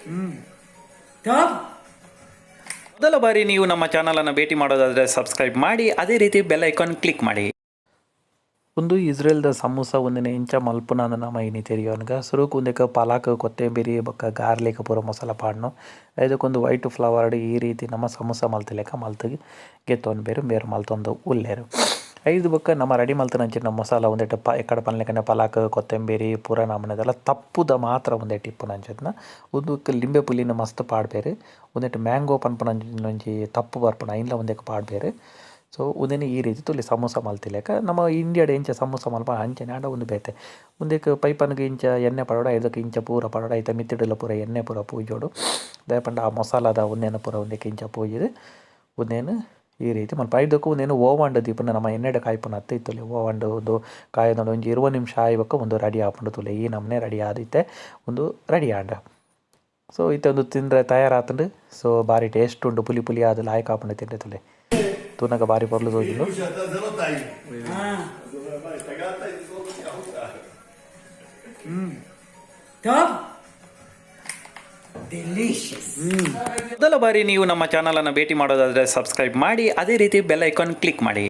טוב? ಮೊದಲ ಬಾರಿ ನೀವು ನಮ್ಮ ಚಾನಲನ್ನು ಭೇಟಿ ಮಾಡೋದಾದರೆ ಸಬ್ಸ್ಕ್ರೈಬ್ ಮಾಡಿ, ಅದೇ ರೀತಿ ಬೆಲ್ ಐಕಾನ್ ಕ್ಲಿಕ್ ಮಾಡಿ. ಉಂದು ಇಸ್ರೇಲ್ದ ಸಮೋಸ. ಉಂದೆನ್ ಎಂಚ ಮಲ್ಪುನ ನಮ ಇನಿ ತೆರಿಯೊನ್ಗ. ಸುರುಕು ಉಂದೆಕ್ ಪಾಲಕ್, ಕೊತ್ತಂಬರಿ ಬೊಕ್ಕ ಗಾರ್ಲಿಕ್ ಪೂರ ಮಸಾಲ ಪಾಡ್ನು. ಐದಕ್ಕೊಂದು ವೈಟ್ ಫ್ಲವರ್ಡ್ ಈ ರೀತಿ ನಮ ಸಮೋಸ ಮಲ್ತಿಲೆಕ ಮಲ್ತ್ ಗೆತ್ತೊನ್ಬೆರ್. ಮೇರ್ ಮಲ್ತೊಂದು ಉಲ್ಲೆರ್. ಐದು ಬೊಕ್ಕ ನಮ ರೆಡಿ ಮಲ್ತಿನಂಚಿನ ಮಸಾಲ ಉಂದೆಟ್ ಎಕ್ಕಡ ಪನ್ಲೆಕನೆ ಪಲಾಕ್, ಕೊತ್ತಂಬರಿ ಪೂರ ನಮೂನೆದಲ ತಪ್ಪುದ ಮಾತ್ರ ಉಂದೆಟ್ ಇಪ್ಪುನಂಚಿನ. ಉಂದೆಕ್ ಲಿಂಬೆ ಪುಲಿನ್ ಮಸ್ತ್ ಪಾಡ್ಬೆರ್. ಉಂದೆಟ್ ಮ್ಯಾಂಗೋ ಪನ್ಪುನಂಚಿನ ಒಂಜಿ ತಪ್ಪು ಬರ್ಪುಂಡು, ಐನ್ಲ ಉಂದೆಕ್ ಪಾಡ್ಬೆರ್. ಸೋ ಉಂದೆನ್ ಈ ರೀತಿ ತೂಲೆ, ಸಮೋಸ ಮಲ್ತಿಲೆಕ. ನಮ ಇಂಡಿಯಾಡ್ ಎಂಚ ಸಮೋಸ ಮನ್ಪುವ ಅಂಚನೆ, ಆಂಡ ಉಂದು ಬೇತೆ. ಉಂದೆಕ್ ಪೈಪನ್ಗ್ ಇಂಚ ಎಣ್ಣೆ ಪಾಡೊಡು, ಐದಕ್ ಇಂಚ ಪೂರ ಪಾಡೊಡು, ಐತ ಮಿತ್ತ್‌ಡ್ ಪೂರ ಎಣ್ಣೆ ಪೂರ ಪೂಜೊಡು. ದಾಯೆ ಪಂಡ ಆ ಮಸಾಲದ ಉಂದೆನ್ ಪೂರ ಉಂದೆಕ್ ಇಂಚ ಪೂಜಿದ್ ಉಂದೆನ್ ಈ ರೀತಿ ಮನ್ಪ. ಐದಕ್ ಉಂದೆನ್ ಓವನ್‌ಡ್ ದೀಪುನ, ನಮ ಎಣ್ಣೆಡ್ ಕಾಯ್ಪುನತ್ತ್. ತೂಲೆ, ಓವನ್‌ಡ್ ಉಂದು ಕಾಯೊಂದುಂಡು. ಒಂಜಿ 20 ನಿಮಿಷ ಆಯಿ ಬೊಕ್ಕ ಉಂದು ರೆಡಿ ಆಪುಂಡು. ತೂಲೆ, ಈ ನಮೂನೆ ರೆಡಿ ಆದ್ ಇತ್ತೆ ಉಂದು ರೆಡಿ ಆಂಡ್. ಸೋ ಇತ್ತೆ ಉಂದು ತಿಂದ್ರೆ ತಯಾರಾತುಂಡು. ಸೋ ಬಾರಿ ಟೇಸ್ಟ್ ಉಂಡು, ಪುಲಿ ಪುಲಿ ಆದ್ ಲಾಯ್ಕ್ ಆಪುಂಡು ತಿಂದ್ರೆ. ತೂಲೆ, ತೂನಗ ಬಾರಿ ಪೊರ್ಲು ತೋಜುಂಡು. שאתה זה לא טעים. אה, אז הוא אומר, מה, השתגעת? תזרוק אותי החוצה. טוב? Delicious. ಮೊದಲ ಬಾರಿ ನೀವು ನಮ್ಮ ಚಾನಲನ್ನು ಭೇಟಿ ಮಾಡೋದಾದರೆ ಸಬ್ಸ್ಕ್ರೈಬ್ ಮಾಡಿ, ಅದೇ ರೀತಿ ಬೆಲ್ ಐಕಾನ್ ಕ್ಲಿಕ್ ಮಾಡಿ.